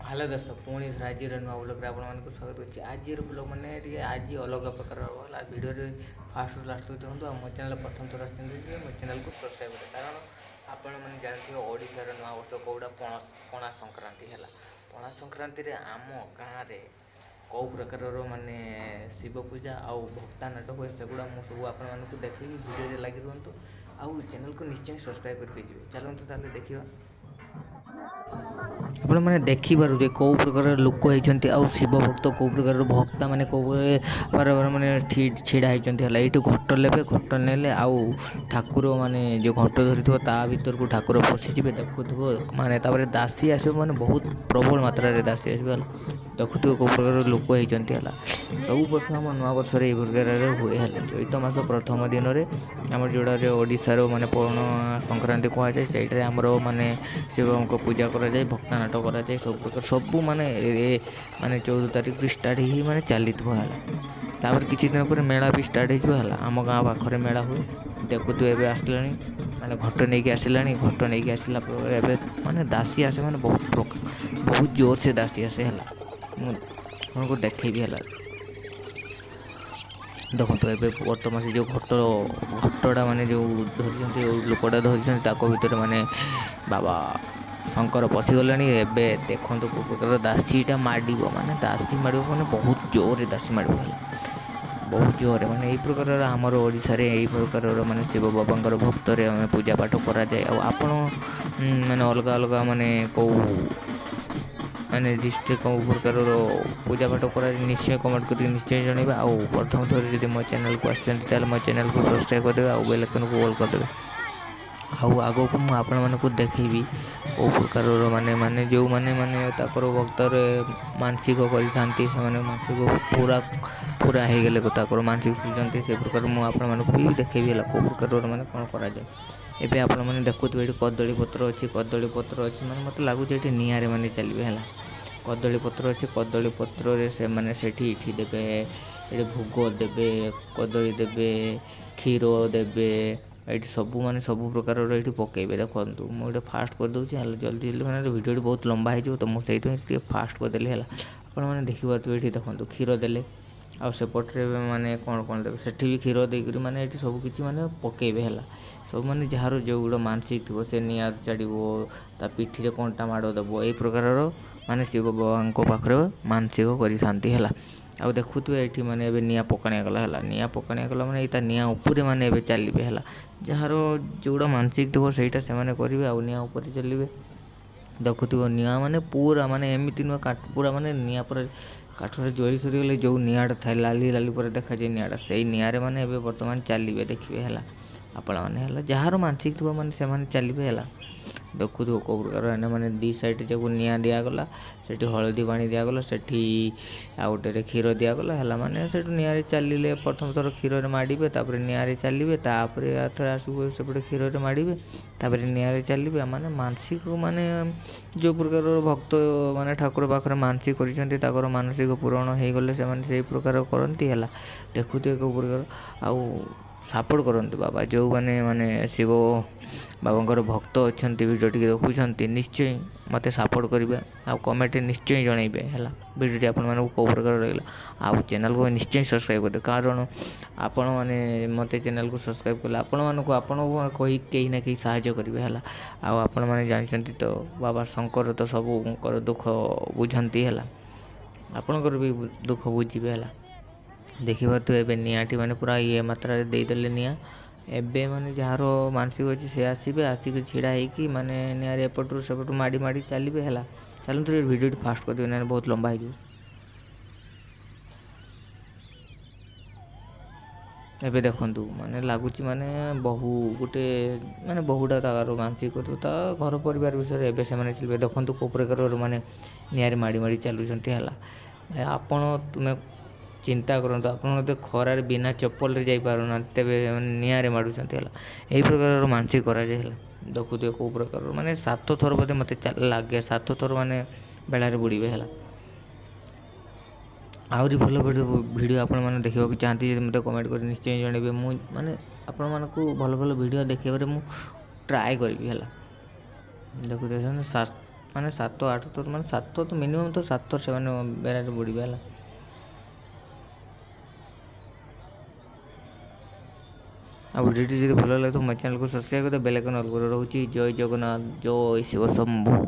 Hello ଦୋସ୍ତ, ପୁଣି ଆଜିର ନୂଆ ବ୍ଲଗ୍ରେ ଆପଣମାନଙ୍କୁ ସ୍ୱାଗତ କରୁଛି। ଆଜିର ବ୍ଲଗ୍ ମାନେ ଟିକେ ଆଜି ଅଲଗା ପ୍ରକାର ହେବ, ହେଲା। ଭିଡ଼ିଓରେ ଫାଷ୍ଟରୁ ଲାଷ୍ଟ ଦେଖନ୍ତୁ ଆଉ ମୋ ଚ୍ୟାନେଲ୍ ପ୍ରଥମ ଥର ଆସିଛନ୍ତି ମୋ ଚ୍ୟାନେଲ୍କୁ ସବସ୍କ୍ରାଇବ୍ କରିବେ, କାରଣ ଆପଣମାନେ ଜାଣିଥିବେ ଓଡ଼ିଶାର ନୂଆ ବର୍ଷ କେଉଁଟା, ପଣା ସଂକ୍ରାନ୍ତି ହେଲା। ପଣା ସଂକ୍ରାନ୍ତିରେ ଆମ ଗାଁରେ କେଉଁ ପ୍ରକାରର ମାନେ ଶିବ ପୂଜା ଆଉ ଭକ୍ତା ନାଟ ହୁଏ, ସେଗୁଡ଼ା ମୁଁ ସବୁ ଆପଣମାନଙ୍କୁ ଦେଖେଇବି। ଭିଡ଼ିଓରେ ଲାଗି ରୁହନ୍ତୁ ଆଉ ଚ୍ୟାନେଲ୍କୁ ନିଶ୍ଚୟ ସବସ୍କ୍ରାଇବ୍ କରିକି ଯିବେ। ଚାଲନ୍ତୁ ତାହେଲେ ଦେଖିବା। ଆପଣମାନେ ଦେଖିପାରୁଥିବେ କେଉଁ ପ୍ରକାର ଲୋକ ହେଇଛନ୍ତି ଆଉ ଶିବ ଭକ୍ତ କେଉଁ ପ୍ରକାରର ଭକ୍ତା ମାନେ କେଉଁ ପ୍ରକାର ମାନେ ଛିଡ଼ା ହେଇଛନ୍ତି, ହେଲା। ଏଇଠୁ ଘଟ ନେବେ, ଘଟ ନେଲେ ଆଉ ଠାକୁର ମାନେ ଯେଉଁ ଘଟ ଧରିଥିବ ତା ଭିତରକୁ ଠାକୁର ପଶିଯିବେ, ଦେଖୁଥିବ ମାନେ। ତାପରେ ଦାସୀ ଆସିବ, ମାନେ ବହୁତ ପ୍ରବଳ ମାତ୍ରାରେ ଦାସୀ ଆସିବ, ହେଲା। ଦେଖୁଥିବ କେଉଁ ପ୍ରକାର ଲୋକ ହେଇଛନ୍ତି, ହେଲା। ସବୁ ବର୍ଷ ଆମ ନୂଆ ବର୍ଷରେ ଏହି ପ୍ରକାରରେ ହୁଏ, ହେଲା। ଚୈତ ମାସ ପ୍ରଥମ ଦିନରେ ଆମର ଯେଉଁଟା ଓଡ଼ିଶାର ମାନେ ପଣା ସଂକ୍ରାନ୍ତି କୁହାଯାଏ, ସେଇଟାରେ ଆମର ମାନେ ଶିବଙ୍କ ପୂଜା କରାଯାଏ, ଭକ୍ତା ନାଟ କରାଯାଏ, ସବୁ ପ୍ରକାର ସବୁ ମାନେ ଏ ମାନେ 14 ତାରିଖରୁ ଷ୍ଟାର୍ଟ ହେଇକି ମାନେ ଚାଲିଥିବ, ହେଲା। ତାପରେ କିଛି ଦିନ ପରେ ମେଳା ବି ଷ୍ଟାର୍ଟ ହେଇଯିବ, ହେଲା। ଆମ ଗାଁ ପାଖରେ ମେଳା ହୁଏ। ଦେଖୁଥିବେ ଏବେ ଆସିଲାଣି, ମାନେ ଘଟ ନେଇକି ଆସିଲାଣି। ଘଟ ନେଇକି ଆସିଲା ପରେ ଏବେ ମାନେ ଦାସୀ ଆସେ, ମାନେ ବହୁତ ପ୍ରକାର ବହୁତ ଜୋରସେ ଦାସୀ ଆସେ, ହେଲା। ମୁଁ ଆପଣଙ୍କୁ ଦେଖେଇବି, ହେଲା। ଦେଖନ୍ତୁ ଏବେ ବର୍ତ୍ତମାନ ସେ ଯେଉଁ ଘଟ ଘଟଟା ମାନେ ଯେଉଁ ଧରିଛନ୍ତି, ଲୋକଟା ଧରିଛନ୍ତି, ତାଙ୍କ ଭିତରେ ମାନେ ବାବା ଶଙ୍କର ପଶିଗଲେଣି। ଏବେ ଦେଖନ୍ତୁ କେଉଁ ପ୍ରକାର ଦାସୀଟା ମାଡ଼ିବ, ମାନେ ଦାସୀ ମାଡ଼ିବ ମାନେ ବହୁତ ଜୋରରେ ଦାସୀ ମାଡ଼ିବ, ହେଲା, ବହୁତ ଜୋରରେ। ମାନେ ଏଇ ପ୍ରକାରର ଆମର ଓଡ଼ିଶାରେ ଏଇ ପ୍ରକାରର ମାନେ ଶିବ ବାବାଙ୍କର ଭକ୍ତରେ ଆମେ ପୂଜା ପାଠ କରାଯାଏ। ଆଉ ଆପଣ ମାନେ ଅଲଗା ଅଲଗା ମାନେ କେଉଁ ମାନେ ଡିଷ୍ଟ୍ରିକ୍ଟ କେଉଁ ପ୍ରକାରର ପୂଜା ପାଠ କରାଯାଏ, ନିଶ୍ଚୟ କମେଣ୍ଟ କରିକି ନିଶ୍ଚୟ ଜଣାଇବେ। ଆଉ ପ୍ରଥମ ଥର ଯଦି ମୋ ଚ୍ୟାନେଲ୍କୁ ଆସିଛନ୍ତି, ତାହେଲେ ମୋ ଚ୍ୟାନେଲ୍କୁ ସବସ୍କ୍ରାଇବ୍ କରିଦେବେ ଆଉ ବେଲ୍ ଆଇକନ୍କୁ ଅଲ୍ କରିଦେବେ। ଆଉ ଆଗକୁ ମୁଁ ଆପଣମାନଙ୍କୁ ଦେଖେଇବି କେଉଁ ପ୍ରକାରର ମାନେ ମାନେ ଯେଉଁମାନେ ମାନେ ତାଙ୍କର ଭକ୍ତରେ ମାନସିକ କରିଥାନ୍ତି, ସେମାନେ ମାନସିକ ପୁରା ପୁରା ହେଇଗଲେ ତାଙ୍କର ମାନସିକ ସୁଝନ୍ତି, ସେ ପ୍ରକାର ମୁଁ ଆପଣମାନଙ୍କୁ ବି ଦେଖେଇବି, ହେଲା, କେଉଁ ପ୍ରକାରର ମାନେ କ'ଣ କରାଯାଏ। ଏବେ ଆପଣମାନେ ଦେଖୁଥିବେ ଏଠି କଦଳୀ ପତ୍ର ଅଛି, କଦଳୀ ପତ୍ର ଅଛି, ମାନେ ମୋତେ ଲାଗୁଛି ଏଠି ନିଆଁରେ ମାନେ ଚାଲିବେ, ହେଲା। କଦଳୀ ପତ୍ର ଅଛି, କଦଳୀ ପତ୍ରରେ ସେମାନେ ସେଠି ଏଠି ଦେବେ, ଏଠି ଭୋଗ ଦେବେ, କଦଳୀ ଦେବେ, କ୍ଷୀର ଦେବେ, ଏଇଠି ସବୁ ମାନେ ସବୁ ପ୍ରକାରର ଏଇଠି ପକାଇବେ। ଦେଖନ୍ତୁ, ମୁଁ ଏଇଟା ଫାଷ୍ଟ କରିଦେଉଛି, ହେଲା, ଜଲ୍ଦି ଜଲ୍ଦି, ମାନେ ଭିଡ଼ିଓଟି ବହୁତ ଲମ୍ବା ହେଇଯିବ ତ ମୁଁ ସେଇଥିପାଇଁ ଟିକେ ଫାଷ୍ଟ କରିଦେଲି, ହେଲା। ଆପଣମାନେ ଦେଖିପାରୁଥିବେ ଏଠି ଦେଖନ୍ତୁ କ୍ଷୀର ଦେଲେ, ଆଉ ସେପଟରେ ମାନେ କ'ଣ କ'ଣ ଦେବେ, ସେଠି ବି କ୍ଷୀର ଦେଇକରି ମାନେ ଏଠି ସବୁ କିଛି ମାନେ ପକାଇବେ, ହେଲା। ସବୁ ମାନେ ଯାହାର ଯେଉଁଗୁଡ଼ା ମାନସିକ ଥିବ, ସେ ନିଆଁ ଚାଡ଼ିବ, ତା ପିଠିରେ କଣ୍ଟା ମାଡ଼ ଦେବ, ଏଇ ପ୍ରକାରର ମାନେ ଶିବ ବାବାଙ୍କ ପାଖରେ ମାନସିକ କରିଥାନ୍ତି, ହେଲା। ଆଉ ଦେଖୁଥିବେ ଏଇଠି ମାନେ ଏବେ ନିଆଁ ପକାଣିଆ ଗଲା, ହେଲା। ନିଆଁ ପକାଣିଆ ଗଲା ମାନେ ଏଇ ତା ନିଆଁ ଉପରେ ମାନେ ଏବେ ଚାଲିବେ, ହେଲା। ଯାହାର ଯେଉଁଟା ମାନସିକ ଥିବ ସେଇଟା ସେମାନେ କରିବେ ଆଉ ନିଆଁ ଉପରେ ଚାଲିବେ। ଦେଖୁଥିବ ନିଆଁ ମାନେ ପୁରା ମାନେ ଏମିତି ନୁହେଁ, ପୁରା ମାନେ ନିଆଁ ପୁରା କାଠରେ ଜଳି ସରିଗଲେ ଯେଉଁ ନିଆଁଟା ଥାଏ, ଲାଲି ଲାଲି ପୁରା ଦେଖାଯାଏ ନିଆଁଟା, ସେଇ ନିଆଁରେ ମାନେ ଏବେ ବର୍ତ୍ତମାନ ଚାଲିବେ, ଦେଖିବେ, ହେଲା, ଆପଣମାନେ, ହେଲା। ଯାହାର ମାନସିକ ଥିବ ମାନେ ସେମାନେ ଚାଲିବେ, ହେଲା। ଦେଖୁଥିବ କେଉଁ ପ୍ରକାର ମାନେ ଦୁଇ ସାଇଡ଼୍ ଯାକୁ ନିଆଁ ଦିଆଗଲା, ସେଠି ହଳଦୀ ପାଣି ଦିଆଗଲା, ସେଠି ଆଉ ଗୋଟେରେ କ୍ଷୀର ଦିଆଗଲା, ହେଲା। ମାନେ ସେଠୁ ନିଆଁରେ ଚାଲିଲେ, ପ୍ରଥମ ଥର କ୍ଷୀରରେ ମାଡ଼ିବେ, ତାପରେ ନିଆଁରେ ଚାଲିବେ, ତାପରେ ଆଉ ଥରେ ଆସିବ ସେପଟେ କ୍ଷୀରରେ ମାଡ଼ିବେ, ତାପରେ ନିଆଁରେ ଚାଲିବେ। ମାନେ ମାନସିକ ମାନେ ଯେଉଁ ପ୍ରକାରର ଭକ୍ତ ମାନେ ଠାକୁର ପାଖରେ ମାନସିକ କରିଛନ୍ତି, ତାଙ୍କର ମାନସିକ ପୂରଣ ହେଇଗଲେ ସେମାନେ ସେଇ ପ୍ରକାର କରନ୍ତି, ହେଲା। ଦେଖୁଥିବେ କେଉଁ ପ୍ରକାର ଆଉ ସାପୋର୍ଟ କରନ୍ତୁ ବାବା। ଯେଉଁମାନେ ମାନେ ଶିବ ବାବାଙ୍କର ଭକ୍ତ ଅଛନ୍ତି, ଭିଡ଼ିଓ ଟିକେ ଦେଖୁଛନ୍ତି, ନିଶ୍ଚୟ ମୋତେ ସାପୋର୍ଟ କରିବେ ଆଉ କମେଣ୍ଟରେ ନିଶ୍ଚୟ ଜଣାଇବେ, ହେଲା, ଭିଡ଼ିଓଟି ଆପଣମାନଙ୍କୁ କେଉଁ ପ୍ରକାର ଲାଗିଲା। ଆଉ ଚ୍ୟାନେଲ୍କୁ ନିଶ୍ଚୟ ସବସ୍କ୍ରାଇବ୍ କରିଦେବେ, କାରଣ ଆପଣମାନେ ମୋତେ ଚ୍ୟାନେଲ୍କୁ ସବସ୍କ୍ରାଇବ୍ କଲେ ଆପଣମାନଙ୍କୁ ଆପଣଙ୍କୁ କହି କେହି ନା କେହି ସାହାଯ୍ୟ କରିବେ, ହେଲା। ଆଉ ଆପଣମାନେ ଜାଣିଛନ୍ତି ତ ବାବା ଶଙ୍କର ତ ସବୁଙ୍କର ଦୁଃଖ ବୁଝନ୍ତି, ହେଲା, ଆପଣଙ୍କର ବି ଦୁଃଖ ବୁଝିବେ, ହେଲା। ଦେଖିପାରୁଥିବେ ଏବେ ନିଆଁଟି ମାନେ ପୁରା ଇଏ ମାତ୍ରାରେ ଦେଇଦେଲେ ନିଆଁ। ଏବେ ମାନେ ଯାହାର ମାନସିକ ଅଛି ସେ ଆସିବେ, ଆସିକି ଛିଡ଼ା ହେଇକି ମାନେ ନିଆଁରେ ଏପଟରୁ ସେପଟରୁ ମାଡ଼ି ମାଡ଼ି ଚାଲିବେ, ହେଲା। ଚାଲନ୍ତୁ ଭିଡ଼ିଓଟି ଫାଷ୍ଟ କରିଦେବେ, ନହେଲେ ବହୁତ ଲମ୍ବା ହେଇଯିବ। ଏବେ ଦେଖନ୍ତୁ ମାନେ ଲାଗୁଛି ମାନେ ବହୁ ଗୋଟେ ମାନେ ବହୁଟା ତାର ମାନସିକ କରିଥିବ ତା ଘର ପରିବାର ବିଷୟରେ, ଏବେ ସେମାନେ ଚାଲିବେ। ଦେଖନ୍ତୁ କେଉଁ ପ୍ରକାରର ମାନେ ନିଆଁରେ ମାଡ଼ି ମାଡ଼ି ଚାଲୁଛନ୍ତି, ହେଲା। ଆପଣ ତୁମେ ଚିନ୍ତା କରନ୍ତୁ, ଆପଣ ଯଦି ଖରାରେ ବିନା ଚପଲରେ ଯାଇପାରୁନାହାନ୍ତି, ତେବେ ନିଆଁରେ ମାଡ଼ୁଛନ୍ତି, ହେଲା। ଏହି ପ୍ରକାରର ମାନସିକ କରାଯାଏ, ହେଲା। ଦେଖୁଥିବେ କେଉଁ ପ୍ରକାରର ମାନେ 7 ଥର ବୋଧେ ମୋତେ ଲାଗେ, 7 ଥର ମାନେ ବେଳାରେ ବୁଡ଼ିବେ, ହେଲା। ଆହୁରି ଭଲ ଭିଡ଼ିଓ ଆପଣମାନେ ଦେଖିବାକୁ ଚାହାନ୍ତି ଯଦି ମୋତେ କମେଣ୍ଟ କରି ନିଶ୍ଚୟ ଜଣାଇବେ। ମୁଁ ମାନେ ଆପଣମାନଙ୍କୁ ଭଲ ଭଲ ଭିଡ଼ିଓ ଦେଖାଇବାରେ ମୁଁ ଟ୍ରାଏ କରିବି, ହେଲା। ଦେଖୁଥିବେ ମାନେ 7 8 ଥର, ମାନେ 7 ତ ମିନିମମ୍ ତ 7 ଥର ସେମାନେ ବେରାରେ ବୁଡ଼ିବେ ହେଲା। ଆଉ ଭିଡ଼ିଓଟି ଯଦି ଭଲ ଲାଗିଥିବ, ମୋ ଚ୍ୟାନେଲକୁ ସବସ୍କ୍ରାଇବ୍ କରିଦେବେ, ବେଲ୍ ଆଇକନ୍ ଅଲ୍ କରି ରହୁଛି। ଜୟ ଜଗନ୍ନାଥ, ଜୟ ଶିବ ଶମ୍ଭୁ।